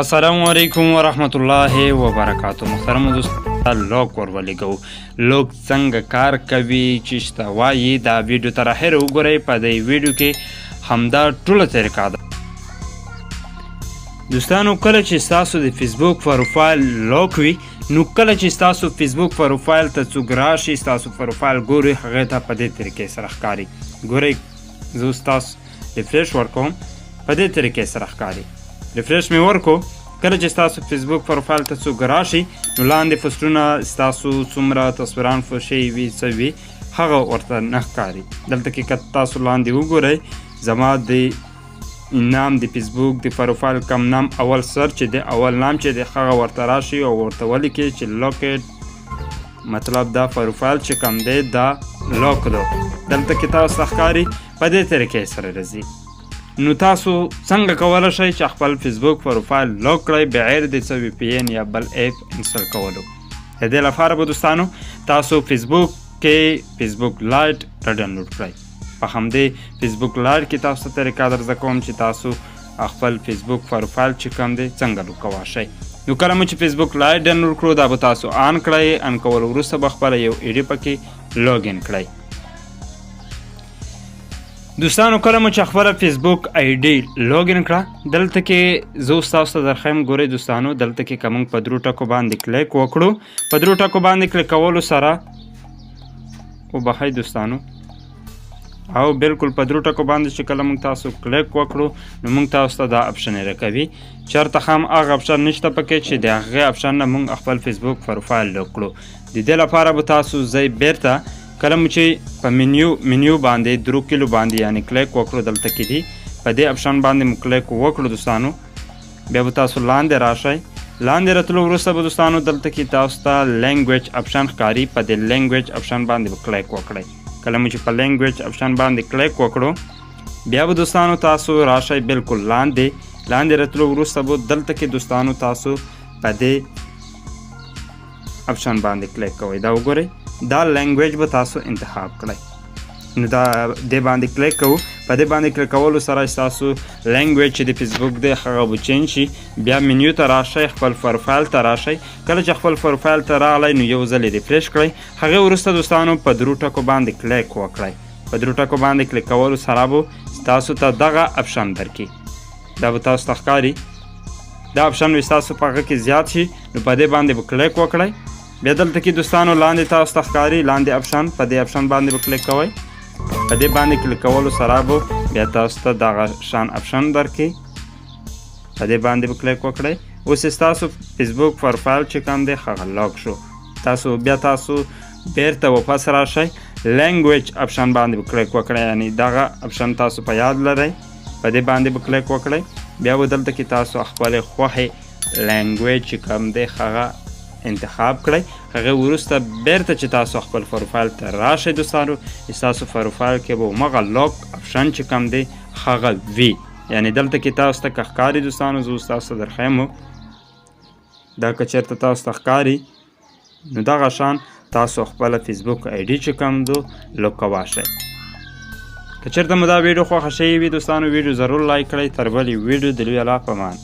السلام علیکم ورحمت الله وبرکاتو. محترم دوستان، lock ور ولېږو، lock څنګه کار کوي، چې شته وایي، دا ویډیو تر اخره وګورئ. په دې ویډیو کې همدا ټوله طریقه ده. دوستانو، کله چې تاسو د فیسبوک پروفایل lock وي، نو کله چې تاسو فیسبوک پروفایل ته څوک راشي، تاسو پروفایل ګوري، هغه ته په دې طریقې سره ښکاري. ګورئ، زه اوس تاسو refresh ورکوم، په دې طریقې سره ښکاري. refresh مې ورکو. کله چې ستاسو فیسبوک پروفایل ته څوک راشي، نو لاندې پوسټونه، ستاسو څومره تصویران پوسټ شوي وي، څه وي، هغه ورته نه ښکاري. دلته کې که تاسو لاندې وګورئ، زما د نام د فیسبوک د پروفایل کم نام اول سر چې دی، اول نام چې دی، هغه ورته راشي او ورته ولیکي چې locked، مطلب دا پروفایل چې کم دی، دا lock دی. دلته کې تاسو ته ښکاري، په دې طریقې سره راځي. نو تاسو څنګه کولی شئ چې خپل فیسبوک پروفایل lock کړئ بغیر د څه VPN یا بل app install کولو؟ د دې لپاره به دوستانو تاسو فیسبوک کې فیسبوک Lite را ډاونلوډ کړئ. په همدې فیسبوک Lite کې تاسو ته طریقه درزده کوم چې تاسو خپل فیسبوک پروفایل چې کوم دی، څنګه lock کولی شئ. نو کله مو چې فیسبوک Lite download کړو، دا به تاسو on کړئ. on کولو وروسته به خپله یو ID پکې login کړئ. دوستانو، کله مو چې خپله فیسبوک ID login کړه، دلته کې زه اوس تاسو ته درښیم. ګورئ دوستانو، دلته کې که موږ په درو ټکو باندې کلیک وکړو، په درو ټکو باندې کلیک کولو سره، وبخښئ دوستانو، او بالکل په درو ټکو باندې چې کله موږ تاسو کلیک وکړو، نو موږ تاسو ته دا option راکوي. چېرته هم هغه option نشته پکې چې د هغې option نه موږ خپل فیسبوک پروفایل lock کړو. د دې لپاره به تاسو ځئ بیرته، کله مو چې په منیو باندې درو کیلو باندې یعنی کلیک وکړو، دلته کې دي، په دې option باندې مو کلیک وکړو دوستانو، بیا به تاسو لاندې راشئ. لاندې راتلو وروسته به دوستانو دلته کې تاسو ته language option ښکاري. په دې language option باندې به کلیک وکړئ. کله مو چې په language option باندې کلیک وکړو، بیا به دوستانو تاسو راشئ بالکل لاندې. لاندې راتلو وروسته به دلته کې دوستانو تاسو په دې option باندې کلیک کوئ. دا وګورئ، دا language به تاسو انتخاب کړئ. نو دا دې باندې کلیک کوو. په دې باندې کلیک کولو سره تاسو language چې د فیسبوک دی، هغه به change شي. بیا منیو ته راشئ، خپل پروفایل ته راشئ. کله چې خپل پروفایل ته راغلی، نو یو ځل refresh کړئ. هغې وروسته دوستانو په درو ټکو باندې کلیک وکړئ. په درو ټکو باندې کلیک کولو سره به تاسو ته دغه option درکړي. دا به تاسو ته ښکاري، دا option به ستاسو په هغه کې زیات شي. نو په دې باندې به کلیک وکړئ. بیا دلته کې دوستانو لاندې تاسو ته ښکاري لاندې option، په دې option باندې به کلیک کوئ. په دې باندې کلیک کولو سره به بیا تاسو ته دغه شان option درکړي. په دې باندې به کلیک وکړئ. اوس ستاسو فیسبوک پروفایل چې کوم دی، هغه lock شو. تاسو بیا تاسو بیرته واپس راشئ، language option باندې به کلیک وکړئ، یعنی دغه option تاسو په یاد لرئ، په دې باندې به کلیک وکړئ. بیا به دلته کې تاسو خپلې خوښې language چې کوم دی، هغه انتخاب کړئ. هغه وروسته بیرته چې تاسو خپل پروفایل ته راشئ دوستانو، ستاسو پروفایل کې به همغه lock option چې کوم دی، هغه وي. یعنی دلته کې تاسو ته که ښکاري دوستانو، زه اوس تاسو ته درښیم، دا که چېرته تاسو ته ښکاري، نو دغه شان تاسو خپله فیسبوک ID چې کوم دو، lock کولی شئ. که چېرته مو دا ویډیو خوښه شوې وي دوستانو، ویډیو ضرور like کړئ. تر بلې ویډیو د لوی الله په امان.